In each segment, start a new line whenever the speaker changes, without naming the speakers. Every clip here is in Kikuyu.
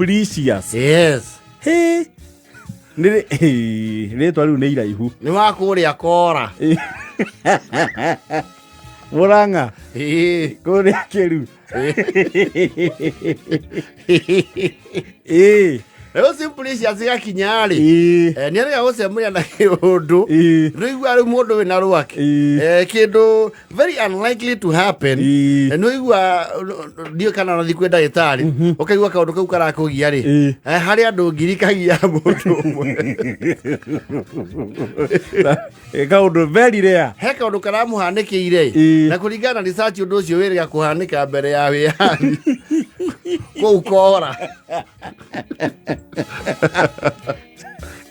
Simplicius.
Yes.
Hĩ. Nĩ hĩ, rĩtwa rĩu nĩ iraihu.
Nĩ wa kũrĩa kora.
Mũrang'a.
Ĩĩ.
Kũrĩa kĩru. Ĩĩ.
Rĩu Simplicius gakinya rĩ,
Ĩĩ.
Nĩ arega gũcemania na kĩũndũ.
Ĩĩ.
Rĩu rĩu mũndũ wĩna rwake.
Ĩĩ.
Kĩndũ very unlikely to happen.
Ĩĩ.
Nĩ ũigua ndiũĩ kana ũrathiĩ kwĩ ndagĩtarĩ ũkaigua kaũndũ kau karakũgia rĩ,
Ĩĩ.
Harĩ andũ ngiri kagia mũndũ ũmwe.
Kaũndũ very rare.
He kaũndũ karamũhanĩkĩire.
Ĩĩ.
Na kũringana na research ũndũ ũcio wĩrĩga kũhanĩka mbere ya wĩyathi kũu kora.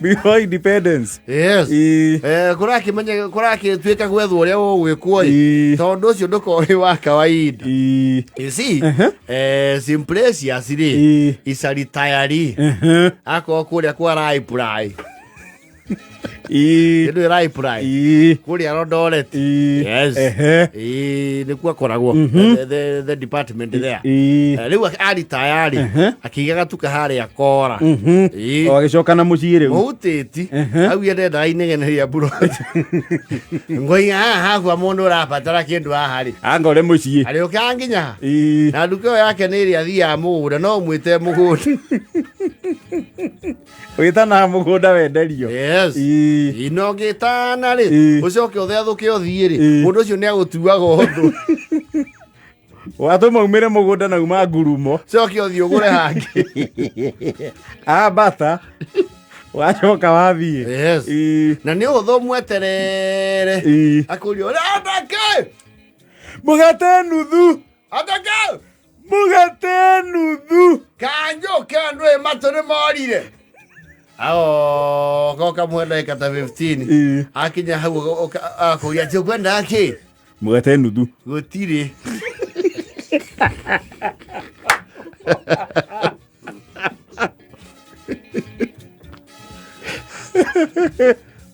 Before independence.
Yes.
Ĩĩ.
Kũrakĩmenya kũrakĩtuĩka gwethwo ũrĩa ũgwĩkwo ĩ,
Ĩĩ.
tondũ ũcio ndũkorwo wĩ wa kawaida.
Ĩĩ.
You see, Simplicius rĩ,
Ĩĩ.
is a retiree. Akorwo kũrĩa kwa Raiply.
Ĩĩ.
Kĩndũ Raiply.
Ĩĩ.
Kũrĩa Eldoret.
Ĩĩ.
Yes.
Ehe.
Ĩĩ, nĩkuo akoragwo the department there.
Ĩĩ.
Rĩu aritaya rĩ, akĩiga gatuka harĩa kora. Ĩĩ.
O agĩcoka na mũciĩ rĩu.
Mũhutĩti au endendaga inegene rĩa mburoti, ngoiga haha hagua mũndũ ũrabatara kĩndũ haha rĩ,
Anga ũrĩ mũciĩ.
arĩũkaga nginya ha.
Ĩĩ.
Na nduka ĩyo yake nĩ ĩrĩa athiaga mũgũnda, no ũmwĩte mũgũnda.
Wĩtanaga mũgũnda wenderio.
Yes.
Ĩĩ.
Ino ngĩtana rĩ, ũcoke ũthethũke ũthiĩ rĩ, mũndũ ũcio nĩ agũtuaga ũndũ.
Watũma umĩre mũgũnda na uma ngurumo.
Coke ũthiĩ ũgũre hangĩ.
Ambata. Wacoka wathiĩ.
Yes.
Ĩĩ.
Na nĩ ũhũthũ mweterere.
Ĩĩ.
Akũria ũrenda kĩ?
Mũgate nuthu.
Anda kĩ?
Mũgate nuthu.
Kanjũ ke andũ ĩ matũ nĩ morire. Agoka kamwe ndagĩka ta 15.
Ĩĩ.
Akinya hau akũria atĩ ũkwenda kĩ?
Mũgate nuthu.
Gũtirĩ.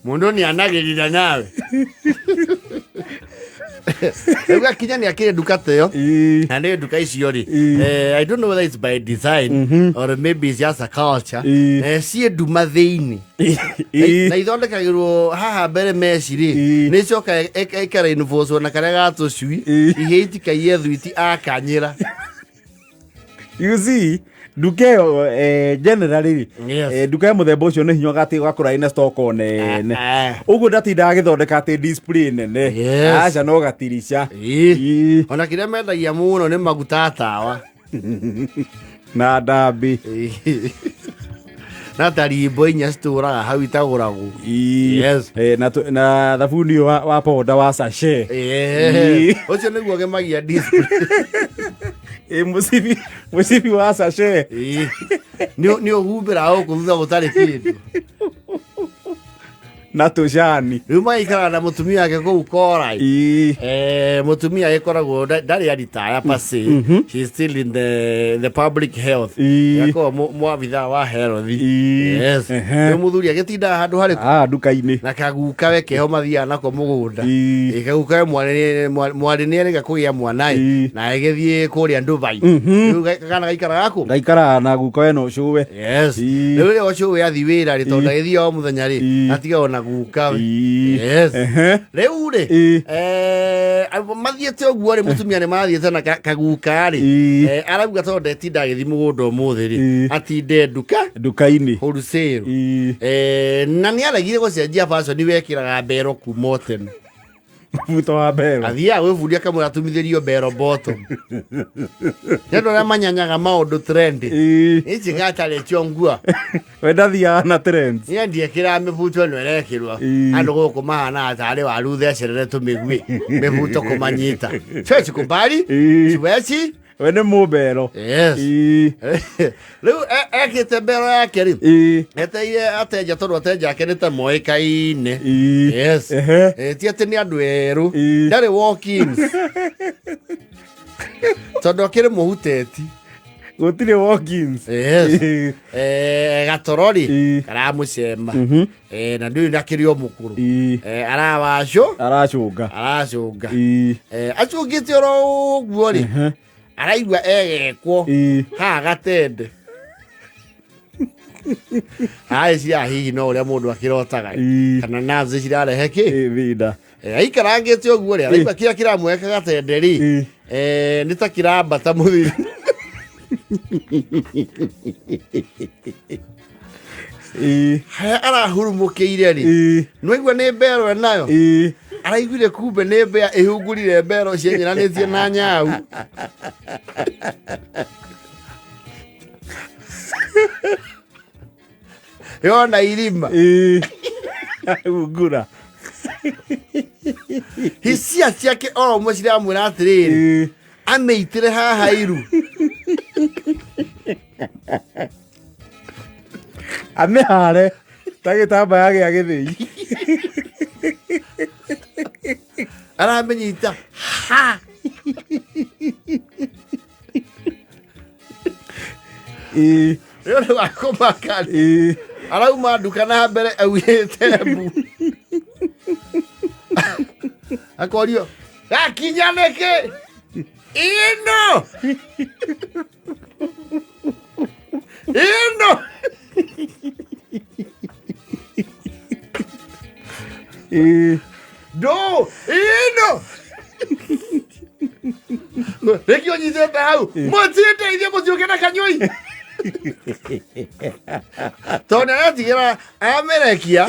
Mũndũ nĩ anagĩrĩra nawe. Rĩu akinya nĩ akĩrĩ nduka ta ĩyo.
Ĩĩ.
Na nĩ nduka icio rĩ,
Ĩĩ.
I don't know whether it's by design or maybe it's just a culture.
Ĩĩ.
Ciĩ nduma thĩinĩ.
Ĩĩ.
Na ithondekagĩrwo haha mbere meci rĩ,
Ĩĩ.
nĩ icoka ĩkarainvocwo na karĩa ga tũcui,
Ĩĩ.
ihĩ itikaiye thwiti akanyĩra.
You see, nduka ĩyo generally rĩ,
Yes.
nduka ya mũthemba ũcio nĩ hinya ũgatĩ ũgakora ĩna stock nene.
Ah, ah.
Ũguo ndatindaga agĩthondeka atĩ display nene.
Yes.
Aca no gatirica.
Ĩĩ.
Ĩĩ.
Ona kĩrĩa mendagia mũno nĩ maguta tawa.
Na ndambi.
Ĩĩ. Na tarimbo inya citũraga hau itagũragwo.
Ĩĩ.
Yes.
Na thabuni ũyũ wa ponda wa sachet.
Ĩĩ. Ũcio nĩguo ũgemagia display.
Ĩĩ, mũcibi wa sachet.
Ĩĩ. Nĩ ũhumbĩra gũkũ thutha gũtarĩ kĩndũ.
Na tũcani.
Rĩu magaikaraga na mũtumia wake kũu kora.
Ĩĩ.
Mũtumia agĩkoragwo ndarĩ aritaya pase, she is still in the public health.
Ĩĩ.
Akoragwo mwabithaa wa health.
Ĩĩ.
Yes.
Ehe.
Rĩu mũthuri agĩtindaga handũ harĩkũ?
Ah, nduka-inĩ.
Na kaguka we keho mathiaga nako mũgũnda.
Ĩĩ.
Ĩ, kaguka we mwarĩ nĩ erĩga kũgĩa mwana ĩ,
Ĩĩ.
na agĩthiĩ kũrĩa Dubai. Rĩu kana gaikaraga kũ?
Gaikaraga na guka we na ũcũwe.
Yes.
Ĩĩ.
Rĩu rĩrĩa ũcũwe athiĩ wĩra rĩ, tondũ agĩthiĩ o mũthenya rĩ,
Ĩĩ.
atigagwo na guka we.
Ĩĩ.
Yes.
Ehe.
Rĩu rĩ,
Ĩĩ.
mathiĩte ũguo rĩ, mũtumia nĩ mathiĩte na kaguka rĩ,
Ĩĩ.
Arauga tondũ ndetinda agĩthiĩ mũgũnda ũmũthĩ rĩ,
Ĩĩ.
atinde nduka
Nduka-inĩ.
wholesale.
Ĩĩ.
Na nĩ aregire gũcenjia fashion, wekĩraga mbero kuma o tene.
Mũbuto wa mbero.
Athiaga gwĩbundia kamwe atumithĩrio mbero bottom. Nĩ andũ arĩa manyanyaga maũndũ trend.
Ĩĩ.
Ici gatarĩ cio nguo.
We ndathiaga na trends.
Niĩ ndiĩkĩraga mĩbuto ĩno ĩrekĩrwo.
Ĩĩ.
Andũ gũkũ mahanaga tarĩ waru thecerere tũmĩguĩ mĩbuto kũmanyita. Siwezi kubali.
Ĩĩ.
Siwezi.
We nĩ mũmbero.
Yes.
Ĩĩ.
Rĩu ekĩte mbero yake rĩ,
Ĩĩ.
eteire atenja tondũ atenja ake nĩ ta moĩkaine.
Ĩĩ.
Yes.
Ehe.
Ti atĩ nĩ andũ erũ.
Ĩĩ.
Ndarĩ walk-ins. Tondũ akĩrĩ mũhuteti.
Gũtirĩ walk-ins.
Yes.
Ĩĩ.
Gatoro rĩ,
Ĩĩ.
karamũcema. Na ndũĩ ndakĩrĩ o mũkũrũ.
Ĩĩ.
Arawacũ.
Aracũnga.
Aracũnga.
Ĩĩ.
Acũngĩte oro ũguo rĩ, araigua egekwo
Ĩĩ.
haha gatende. Areciria hihi no ũrĩa mũndũ akĩrotaga
Ii.
kana nerves cirarehe kĩ.
Thĩna.
Aikarangĩte ũguo rĩ, araigua kĩrĩa kĩramweka gatende rĩ,
Ii.
nĩ ta kĩrambata mũthiri.
Ii.
Harĩa arahurumũkĩire rĩ,
Ii.
nĩwaigua nĩ mbero enayo.
Ii.
Araiguire kumbe nĩ mbĩa ĩhungurire mbero cienyeranĩtie na nyau. Yona irima.
Ii. Hungura.
Hisia ciake oro ũmwe ciramwĩra atĩrĩrĩ,
Ii.
amĩitĩre haha iru.
Amĩhare ta gĩtambaya gĩa gĩthĩi.
Aramĩnyita ha.
Ii.
Nĩ ũndũ wa kũmaka rĩ,
Ii.
arauma nduka na mbere augĩte mbu. Akorio gakinya nĩkĩ ino ino.
Ii.
Ndũ ino rĩngĩ ũnyitĩte hau mũtindeithie mũtiũke na kanyũi tondũ nĩaretigĩra amĩrekia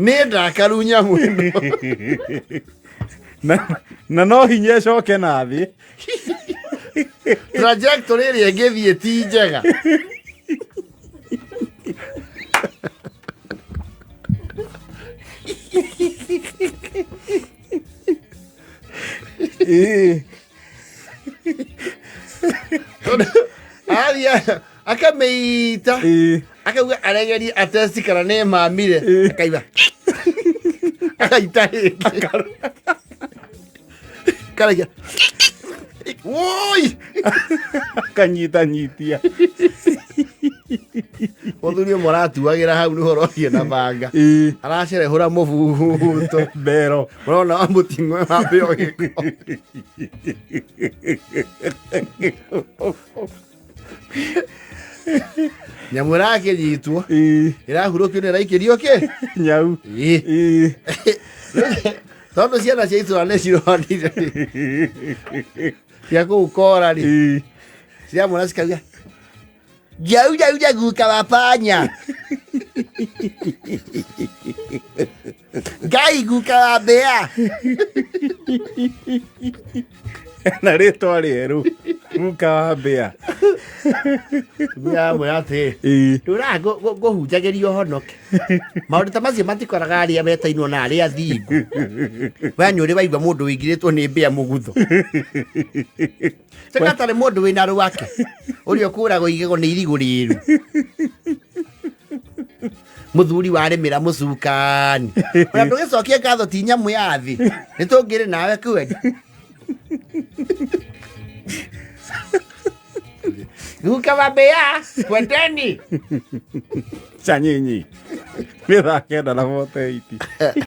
nĩ ndakaru nyamũ ĩno.
Na no hinya ĩcoke na thĩ.
Trajectory ĩrĩa ĩngĩthiĩ ti njega.
Ii.
Tondũ athiĩ akamĩita
Ii.
akauga aregerie atesti kana nĩ mamire,
Ii.
akaigua akaita rĩngĩ karagia woi.
Akanyitanyitia.
Mũthuri ũmwe aratuagĩra hau nĩ ũhoro ũcio na banga.
Ii.
Aracerehũra mũbuto.
Mbero.
Ũrona wa mũting'oe wa mbĩo gĩko. Nyamũ ĩrakĩnyitwo
Ii.
ĩrahurũkio nĩ ĩraikĩrio kĩ.
Nyau.
Ii.
Ii.
Tondũ ciana cia itũra nĩ cironire cia kũu kora rĩ,
Ii.
ciramwona cikauga jau jau jau guka wa panya ngai guka wa mbĩa.
Na rĩtwa rĩerũ. Guka wa mbĩa.
Amwĩra atĩrĩ,
Ii.
ndũraga ngũhunjagĩria ũhonoke maũndũ ta macio matikoraga arĩa metainwo na arĩa athingu. We nĩ ũrĩ waigua mũndũ wĩingirĩtwo nĩ mbĩa mũgutho teka tarĩ mũndũ wĩna rwake ũrĩa ũkũragwo igego nĩ irigũ rĩru mũthuri warĩmĩra mũcukani ona ndũgĩcokie ngatho ti nyamũ ya thĩ nĩ tũngĩrĩ nawe kwenda. Guka wa mbĩa kwendeni.
Cha nyinyi. Nĩ thaa 9:48.